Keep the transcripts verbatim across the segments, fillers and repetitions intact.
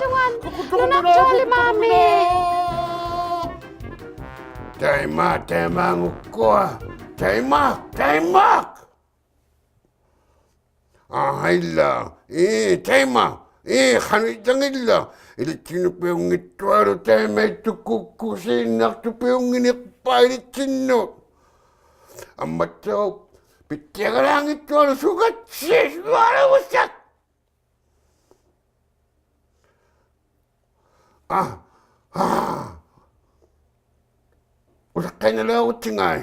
ᓄᓇᕐᔪᐊᑦ. ᓄᓇᕐᔪᐊᓕᒫᒥ. ᑕᐃᒪ, ᑕᐃᒪ ᐅᑯᐊ. ᑕᐃᒪ, ᑕᐃᒪ. ᐊᕼᐊᐃᓛ, ᐄ, ᑕᐃᒪ, ᐄ, ᖃᓄᐃᓐᓇᖏᓪᓚ, ᐃᓕᑦᓯᓐᓄᑦ ᐱᐅᙱᑦᑐᐊᓗᒃ ᑕᐃᒪᐃᑦᑐᒃᑯᑦ ᖁᒃᑯᓯᓐᓇᖅᑐᖅ ᐱᐅᙱᓂᖅᐹᖅ ᐃᓕᑦᓯᓐᓄᑦ. ᐊᒻᒪᑦᑕᐅᖅ, ᐱᑦᑎᐊᒐᓛᙱᑦᑐᐊᓗᒃ ᓱᒐᑦᓯ, ᓱᐊᓗᒍᓴᒃ. ᐋ, ᐋ. ᐅᓴᖅᑲᐃᓐᓇᓚᐅᕈᑦᓯᖓᐃ.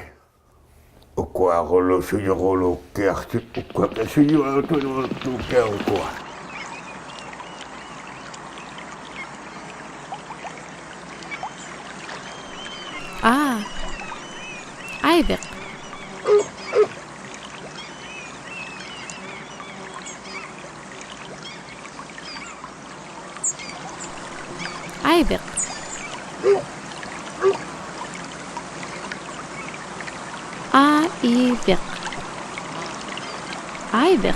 ᐅᑯᐊᑯᓗᒃ ᓱᔪᕈᓘᒃᑭᐊᖅᓯ, ᐅᑯᐊᖅᑲᐃ ᓱᔪᐊᕈᑐᓗᒃᑭᐊᖅ ᐅᑯᐊ. ᐋ, ᐊᐃᕕᖅ. ᐊᐃᕕᖅ. ᐊᐃᕕᖅ. ᐊᐃᕕᖅ.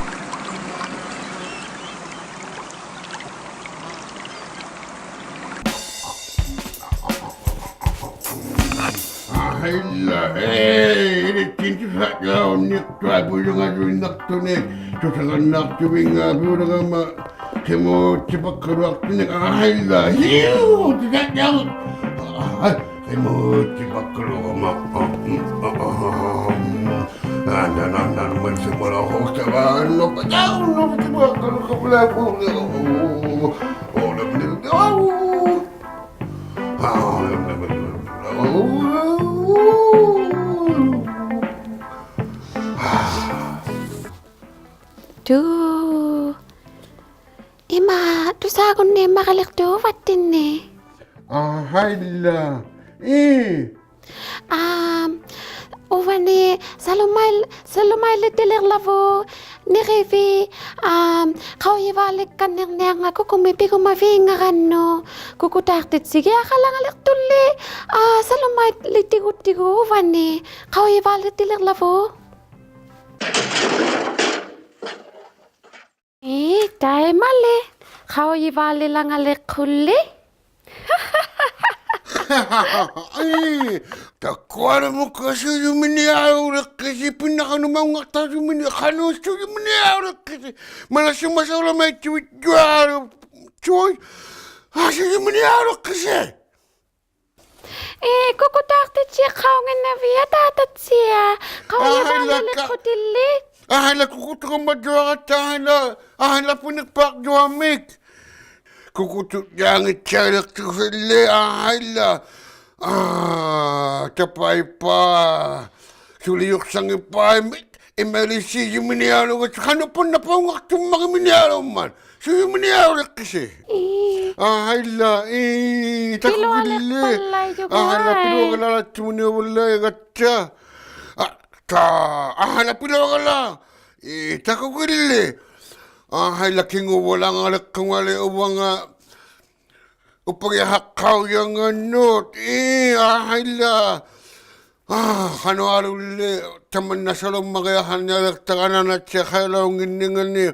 ᐊᕼᐊᐃᓛ, ᐄ, ᐃᓕᑦᑎᓐ ᑐᓵᓚᐅᕐᓂᖅᑐᐊᖅ ᐳᔪᖓᔪᐃᓐᓇᖅᑐᓂᒃ, ᑐᓴᕋᓐᓇᖅᑐᕕᙵ ᐱᐅᓚᒐᒪ, ᕿᒧᑦᑎᐸᒃᑲᓗᐊᖅᑐᓂᒃ, ᐊᕼᐊᐃᓛ, ᓯᐅ, ᑐᓵᓚᐅ, ᐊᐃ, ᕿᒧᑦᑎᐸᒃᑲᓗᐊᒪ, ᐊ, ᒻ, ᐊ, ᐊ, ᐊ, ᒻ, ᐊ, ᓇ, ᓇ, ᓇ, ᒪᓐ ᓯᒪᓚ ᓱᒃᑕᕙ, ᓄᐸ, ᔭᐅ, ᓄᐸ, ᑎᐸᒃᑲᓗᐊᖅ, ᖃᑉᓚ, ᖃᑉᓚ, ᖃᑉᓚ, ᖃᑉᓚ, ᖃᑉᓚ, ᖃᑉᓚ, ᐊᐅ. ᑐ. ᐃᒫᒃ, ᑐᓵᒍᓐᓃᒻᒪᕆᓕᖅᑐᖅ ᐅᕙᑦᑎᓐᓂᒃ. ᐊᕼᐊᐃᓛ. ᐄ. ᐋᒻ, ᐅᕙᓂ, ᓴᓗᒪᐃᓪ-, ᓴᓗᒪᐃᓕᑎᓕᕐᓚᕗᑦ, ᓂᕆᕖᑦ, ᐋᒻ, ᖃᐅᔨᕚᓪᓕᒃᑲᓐᓂᕐᓂᐊᕐᖓᑦ ᑯᑯᒥᒃ ᐱᒍᒪᕕᖓᕋᓐᓄᒃ, ᑯᑯᑖᖅᑎᑦᓯᒋᐊᖃᓚᖓᓕᖅᑐᓪᓕ, ᐋ, ᓴᓗᒪᐃᓕᑎᒍᑦᑎᒍ ᐅᕙᓂ, ᖃᐅᔨᕚᓪᓕᑎᓕᕐᓚᕗᑦ. ᐄ, ᑕᐃᒪᓕ, ᖃᐅᔨᕚᓪᓕᓚᖓᓕᖅᑯᓪᓕ. ᐄ, ᑕᑯᐊᓗᒻᒧᒃ ᓱᔪᒥᓂᐊᓗᒃᑭᓯ, ᐱᓇ ᖃᓄᖅ ᒪᐅᖓᖅᑕ ᓱᔪᒥᓂ, ᖃᓄᖅ ᓱᔪᒥᓂᐊᓗᒃᑭᓯ, ᒪᓐᓇ ᓱᒪᓴᐅᓚᒪᐃᑦᑐᕕᔾᔪᐊᓗᒃ, ᔪᐃ, ᐋ, ᓱᔪᒥᓂᐊᓗᒃᑭᓯ. ᐄ, ᑯᑯᑖᖅᑎᑦᓯ ᖃᐅᖏᓐᓇᕕᑦ ᐊᑖᑕᑦᓯᐊᖅ, ᖃᐅᔨᕚᓪᓕᓕᖅᑯᑎᓪᓕ. ᐊᕼᐊᐃᓛ, ᑯᑯᑐᒍᒪᔪᐊᕋᑦᑕ, ᐊᕼᐊᐃᓛ, ᐊᕼᐊᐃᓛ ᐳᓂᒃᐸᕐᔪᐊᒥᒃ. ᑯᑯᑐᔾᔮᙱᑦᓯᐊᓕᖅᑐᓯᓕ, ᐊᕼᐊᐃᓛ. ᐋ, ᑕᐸᐃᑉᐸ. ᓱᓕᔪᖅᓴᙱᑉᐸᐃ, ᐃᒪᐃᓕ ᓱᔪᒥᓂᐊᓗᒃᑭᓯ, ᖃᓄᖅ ᐳᓐᓇ ᐸᐅᖓᖅᑐᒻᒪᕆᒥᓂᐊᓘᒻᒪᑦ. ᓱᔪᒥᓂᐊᓗᒃᑭᓯ. ᐄ. ᐊᕼᐊᐃᓛ, ᐄ, ᑕᑯᒋᓪᓕ. ᐱᓗᐊᓕᖅᐸᓪᓚᐃᔪᒍᑦ. ᐊᕼᐊᐃᓛ, ᐊᐃ. ᐱᓗᐊᒐᓚᓚᑦᑐᒥᓂᐅᕙᓪᓚᐃᒐᑦᑕ. ᐊ, ᑕ, ᐊᕼᐊᐃᓛ, ᐱᓗᐊᒐᓚ. ᐄ, ᑕᑯᒋᓪᓕ. ᐊᕼᐊᐃᓛ, ᑭᖑᕙᓚᖓᓕᖅᑯᖓᓕ ᐅᕙᖓ ᐅᐸᒋᐊᖃᖅᑲᐅᔭᖓᓄᑦ. ᐄ, ᐊᕼᐊᐃᓛ. ᐋ, ᖃᓄᐊᓗᓪᓕ, ᑕᒪᓐᓇ ᓴᓗᒻᒪᕆᐊᖃᕐᓂᐊᓕᖅᑕᕋ ᐊᓈᓇᑦᓯᐊᖅ ᖃᐃᓚᐅᙱᓐᓂᖓᓂ,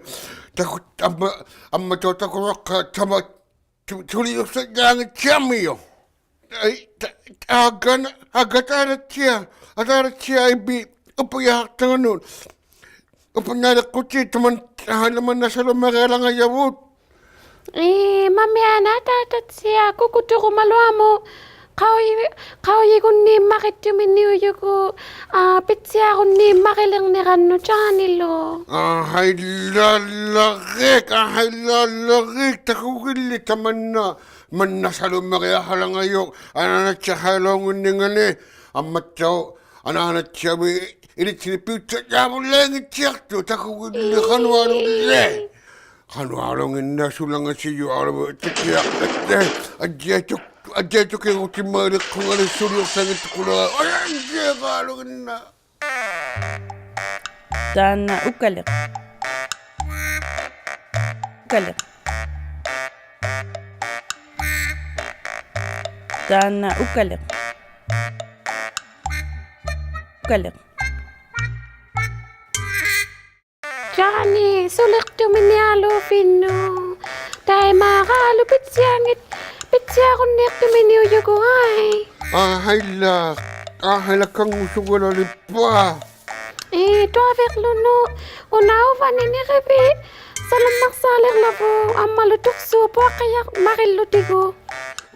ᑕᑯ, ᐊᒻᒪ, ᐊᒻᒪᑦᑕᐅᖅ ᑕᑯᕈᖅᑲ, ᑕᒪ, ᓱ, ᓱᓕᔪᖅᓴᕐᔮᙱᑦᓯᐊᒥᔪᖅ. ᐊᐃ, ᑕ, ᑕ, ᐊᒐᓐ, ᐊᒐ ᐊᑖᑕᑦᓯᐊᖅ, ᐊᑖᑕᑦᓯᐊᖅ ᐃᕝᕕᑦ, ᐅᐸᒋᐊᖃᖅᑕᖓᓄᑦ. ᐅᐱᓐᓇᓕᖅᑯᑎᑦ ᑕᒪᓐ, ᐊᕼᐊᐃᓛ, ᒪᓐᓇ ᓴᓗᒻᒪᕆᐊᓚᖓᔭᕗᑦ. ᐄ, ᒪᒥᐊᓇᖅ ᐊᑖᑕᑦᓯᐊᖅ, ᑯᑯᑐᒍᒪᓗᐊᒧᑦ, ᖃᐅᔨ, ᖃᐅᔨᒍᓐᓃᒻᒪᕆᑦᑐᒥᓂᐅᔪᒍᑦ, ᐋ, ᐱᑦᓯᐊᕈᓐᓃᒻᒪᕆᓕᕐᓂᕋᓐᓄᒃ ᔮᓂᓗ. ᐊᕼᐊᐃᓛᓪᓚᕆᒃ, ᐊᕼᐊᐃᓛᓪᓚᕆᒃ, ᑕᑯᒋᓪᓕ ᑕᒪᓐᓇ, ᒪᓐᓇ ᓴᓗᒻᒪᕆᐊᖃᓚᖓᔪᖅ, ᐊᓈᓇᑦᓯᐊᖅ ᖃᐃᓚᐅᙱᓐᓂᖓᓂ, ᐊᒻᒪᑦᑕᐅᖅ, ᐊᓈᓇᑦᓯᐊᕕᑦ ᐃᓕᑦᓯᓂᒃ ᐱᐅᑦᓴᕐᔮᕗᓪᓚᐃᙱᑦᓯᐊᖅᑐᖅ, ᑕᑯᒋᓪᓕ ᖃᓄᐊᓗᓪᓕ. ᖃᓄᐊᓗᖏᓐᓇ ᓱᓚᖓᓯᔪᐊᓗᒃ ᑕᑭᐊᖅ, ᐊᑦᑕ, ᐊᔾᔨᐊᖅᑐᖅ, ᐊᔾᔨᐊᖅᑐᖅ ᑭᖑᑎᒪᓕᖅᑯᖓᓕ ᓱᓕᔪᖅᓴᙱᑦᑐᑯᓗᒃ, ᐊᔾᔨᐊᖅᑐᖅ ᐊᓗᖏᓐᓇ. ᑖᓐᓇ ᐅᑲᓕᖅ. ᐅᑲᓕᖅ. ᑖᓐᓇ ᐅᑲᓕᖅ. ᐅᑲᓕᖅ. ᔮᓂ, ᓱᓕᖅᑐᒥᓂᐊᓘᕕᓄᑦ. ᑕᐃᒪ ᖃᓗ ᐱᑦᓯᐊᖏᑦ, ᐱᑦᓯᐊᕈᓐᓃᖅᑐᒥᓂᐅᔪᒍᑦ ᐊᐃ. ᐊᕼᐊᐃᓛ, ᐊᕼᐊᐃᓛ ᑲᖑᓱᒐᓚᓕᖅᐸ. ᐄ, ᑐᐊᕕᕐᓗᓄᒃ, ᐅᓇ ᐅᕙᓂ ᓂᕆᕖᑦ, ᓴᓗᒻᒪᖅᓵᓕᕐᓚᕗᑦ, ᐊᒻᒪᓗ ᑐᖅᓱᖅ ᐳᐊᖅᑭᔭᒃ ᒪᕆᓪᓗᑎᒍ.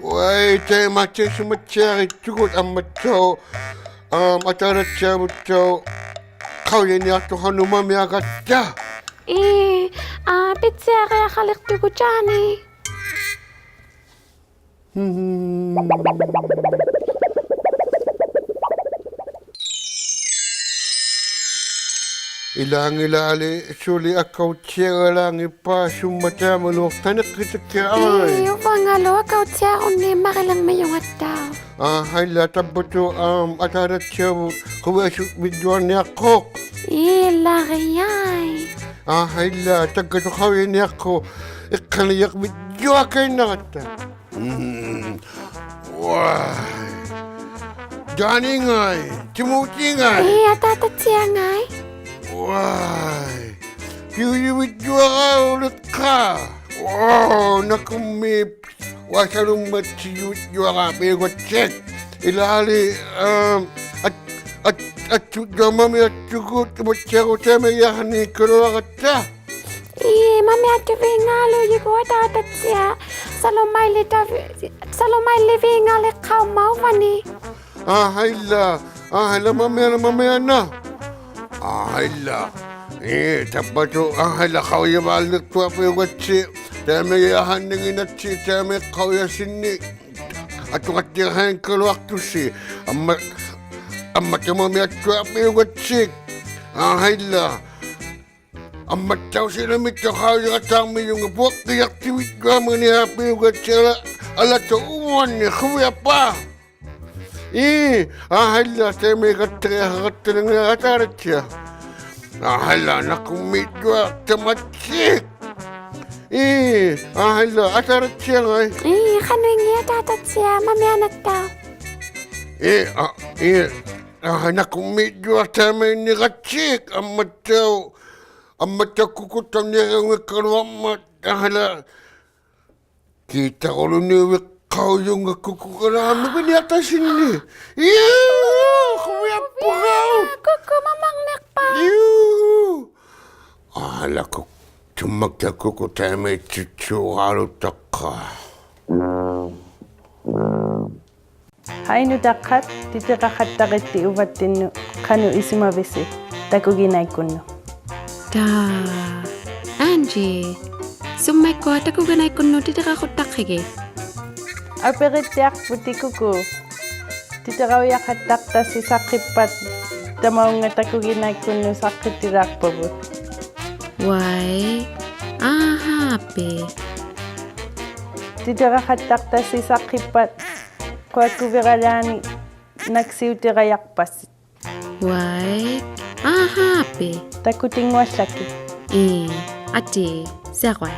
ᐅᐊᐃ, ᑕᐃᒪ ᑕᐃᔅᓱᒪᑦᓯᐊᕆᑦᑐᒍᑦ ᐊᒻᒪᑦᑕᐅᖅ, ᐊᒻ, ᐊᑖᑕᑦᓯᐊᕗᑦᑕᐅᖅ, ᖃᐅᔨᓂᐊᖅᑐᖃᓄᒻᒪᒥᐊᖅᑲᑦᑕ. ᐄ, ᐋ, ᐱᑦᓯᐊᕆᐊᖃᓕᖅᑐᒍᑦ ᔮᓂ. ᐃᓛᖏᓪᓕ ᓱᓕ ᐊᑲᐅᑦᓯᐊᒐᓛᖏᑉᐸ ᓱᒻᒪᑦ ᑕᐃᒪᓗ ᑕᓂᖅᑭᑕᑭᐊ ᐊᐃ. ᐄ, ᐅᕙᖓᓗ ᐊᑲᐅᑦᓯᐊᕈᓐᓃᒻᒪᕆᓕᕐᒥᔪᖓᑦᑕᐅᖅ. ᐊᕼᐊᐃᓛ ᑕᕝᕙᑐ, ᐊᒻ, ᐊᑖᑕᑦᓯᐊᕗᑦ ᖁᕕᐊᓱᕝᕕᔾᔪᐊᕐᓂᐊᖅᑯᖅ. ᐄ, ᓚᕆᐊᐃ. ᐊᕼᐊᐃᓛ ᑕᒡᒐᑐᖃᐅᔨᓂᐊᖅᑯᖅ ᐃᖅᑲᓇᐃᔭᕐᕕᔾᔪᐊᑲᐃᓐᓇᕋᑦᑕ. ᒻᒻ. ᐅᐊᐃ. ᔮᓂᖓᐃ, ᑎᒧᑎᖓᐃ. ᐄ, ᐊᑖᑕᑦᓯᐊᖓᐃ. ᐅᐊᐃ. ᐱᐅᔪᕕᔾᔪᐊᕋᐅᓕᖅᑲ. ᐆ, ᓇᑯᕐᒦᒃ ᐅᐊᓴᓗᒻᒪᑦᓯᔪᕕᔾᔪᐊᕋ ᐱᐅᒐᑦᓯᒃ. ᐃᓛᓕ, ᐊᒻ, ᐊᑦ-, ᐊᑦ-, ᐊᑦᓱᑦᔪᐊᒻᒪᒥᐊᑦᓱᒍ ᑐᒪᑦᓯᐊᕈ ᑕᐃᒪᐃᔭᕼᐊᓂ ᐃᖃᓗᐊᕋᑦᑕ. ᐄ, ᒪᒥᐊᑐᕕᖓᓗ ᔪᒍ ᐊᑖᑕᑦᓯᐊᖅ. ᓴᓗᒪᐃᓕᑕᕕ-, ᓴᓗᒪᐃᓕᕕᖓᓕᖅᑲᐅᒻᒪᑦ ᐅᕙᓂ. ᐊᕼᐊᐃᓛ, ᐊᕼᐊᐃᓛ, ᒪᒥᐊᓇ, ᒪᒥᐊᓇ. ᐊᕼᐊᐃᓛ. ᐄ, ᑕᕝᕙᑐ, ᐊᕼᐊᐃᓛ, ᖃᐅᔨᕚᓪᓕᖅᑐᐊᖅ ᐱᐅᒐᑦᓯ. ᑕᐃᒪᐃᔭᕼᐊᓂᖏᑦ ᓇᑦᓯ, ᑕᐃᒪᐃᖅᑲᐅᔭᓯᓐᓂᒃ. ᐊᑐᖃᑦᑎᖃᐃᓐ ᐃᖃᓗᐊᖅᑐᓯ. ᐊᒻᒪ, ᐊᒻᒪ ᑕᒪᒥᐊᑦᑐᐊᖅ ᐱᐅᒐᑦᓯ. ᐊᕼᐊᐃᓛ. ᐊᒻᒪᑦᑕᐅᖅ ᓯᓚᒥᑦᑕᐅᖅ ᖃᐅᔨᖃᑦᑕᕐᒥᔪᖓ ᐳᐊᖅᑭᔭᖅᑎᕕᔾᔪᐊᒻᒪᓂ ᐱᐅᒐᑦᓯ ᐊᓚ-, ᐊᓚᑦᑕᐅᖅ ᐅᕙᓂ ᖁᕕᐊᑉᐸ. ᐄ, ᐊᕼᐊᐃᓛ, ᑕᐃᒪᐃᖃᑦᑕᕆᐊᖃᑦᑕᓕᖓ ᐊᑖᑕᑦᓯᐊᖅ. ᐊᕼᐊᐃᓛ, ᓇᑯᕐᒦᔾᔪᐊᖅ ᑕᒪᑦᓯᒃ. ᐄ, ᐊᕼᐊᐃᓛ, ᐊᑖᑕᑦᓯᐊᖓᐃ. ᐄ, ᖃᓄᐃᙱ ᐊᑖᑕᑦᓯᐊᖅ, ᒪᒥᐊᓇᑦᑕᐅᖅ. ᐄ, ᐊ, ᐄ, ᐊᕼᐊᐃ, ᓇᑯᕐᒦᔾᔪᐊᖅ ᑕᐃᒪᐃᓐᓂᕋᑦᓯᒃ, ᐊᒻᒪᑦᑕᐅᖅ, ᐊᒻᒪᑦᑕᐅᖅ ᑯᑯᑦᑕᐅᖅ ᓂᐊᖅᑲᐅᙱᒃᑲᓗᐊᕐᒪᑦ, ᐊᕼᐊᐃᓛ, ᑭᑕᕈᓗᓐᓃᕕᖅᑲᐅᔪᖓ ᑯᑯᖃᓛ ᓄᕕᓂᐊᑕᓯᓐᓂ. ᐃᔪ, ᖁᕕᐊᑉᐳᖓ. ᑯᑯ ᒪᒪᕐᓂᖅᐹᖅ. ᐃᔪ. ᐊᓚᑯ, ᑐᒻᒪᒃᑕ ᑯᑯ ᑕᐃᒪᐃᑦᑐᔪᐊᓗᑕᒃᑲ. ᕼᐊᐃ ᓄᑕᖅᑲᑦ, ᑎᑎᕋᖃᑦᑕᕆᑦᑎ ᐅᕙᑦᑎᓐᓄᑦ ᖃᓄᖅ ᐃᓱᒪᕕᓯ ᑕᑯᒋᓇᐃᒃᑯᓐᓄᑦ? ᑖ, Angie, ᓱᒻᒪᐃᒃᑯᐊ ᑕᑯᒋᓇᐃᒃᑯᓐᓄᑦ ᑎᑎᕋᖁᑦᑕᖅᑭᒋᑦ? ᐊᐱᕆᑦᑎᐊᖅᐳᑎᑦ ᑯᑯ. ᑎᑎᕋᐅᔭᖃᑦᑕᖅᑕᓯ ᓴᖅᑭᑉᐸᑦ, ᑕᒪᐅᖓ ᑕᑯᒋᓇᐃᒃᑯᓐᓄᑦ ᓴᖅᑭᑎᓛᖅᐸᕗᑦ. ᐅᐊᐃ, ᐊᕼᐊᐱ. ᑎᑎᕋᖃᑦᑕᖅᑕᓯ ᓴᖅᑭᑉᐸᑦ, ᖁᐊᒃᑯᕕᕋᓛᓂ ᓇᒃᓯᐅᑎᒐᔭᖅᐸᓯ. ᐅᐊᐃ, ᐊᕼᐊᐱ. ᑕᑯᑎᙳᐊᓪᓚᒋᑦ. ᐄ, ᐊᑏ, ᓯᐊᕈᐊᐃ.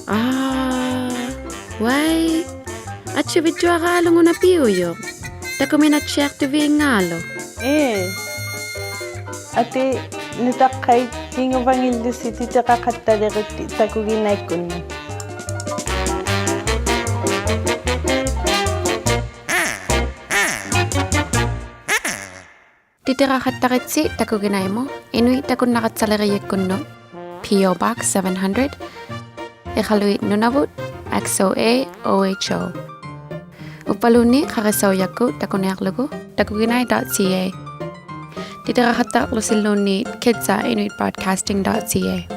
ᐋ, ᐅᐊᐃ, ᐊᑦᓯᕕᑦᑐᐊᕌᓗᒃ ᐅᓇ ᐱᐅᔪᖅ. ᑕᑯᒥᓇᑦᓯᐊᖅᑐᕕᖓᓗ. ᐄ, ᐊᑏ ᓄᑕᖅᑲᐃᑦ ᑭᖑᕙᖏᓪᓗᓯ ᑎᑎᕋᖃᑦᑕᓕᕆᑦᑎ ᑕᑯᒋᓇᐃᒃᑯᓐᓄᑦ. ᑎᑎᕋᖃᑦᑕᕆᑦᓯ ᑕᑯᒋᓇᐃᒧᑦ, ᐃᓄᐃᑦ ᑕᑯᓐᓇᕋᑦᓴᓕᕆᔨᒃᑯᓐᓄᑦ, P O Box seven hundred, ᐃᖃᓗᐃᑦ ᓄᓇᕗᑦ, X O A O H O. ᐅᕝᕙᓘᓐᓃᑦ ᖃᕆᓴᐅᔭᒃᑯᑦ ᑕᑯᓂᐊᕐᓗᒍ takuginai dot C A. ᑎᑎᕋᖃᑦᑕᕐᓗᓯᓘᓐᓃᑦ kids at inuit broadcasting dot C A.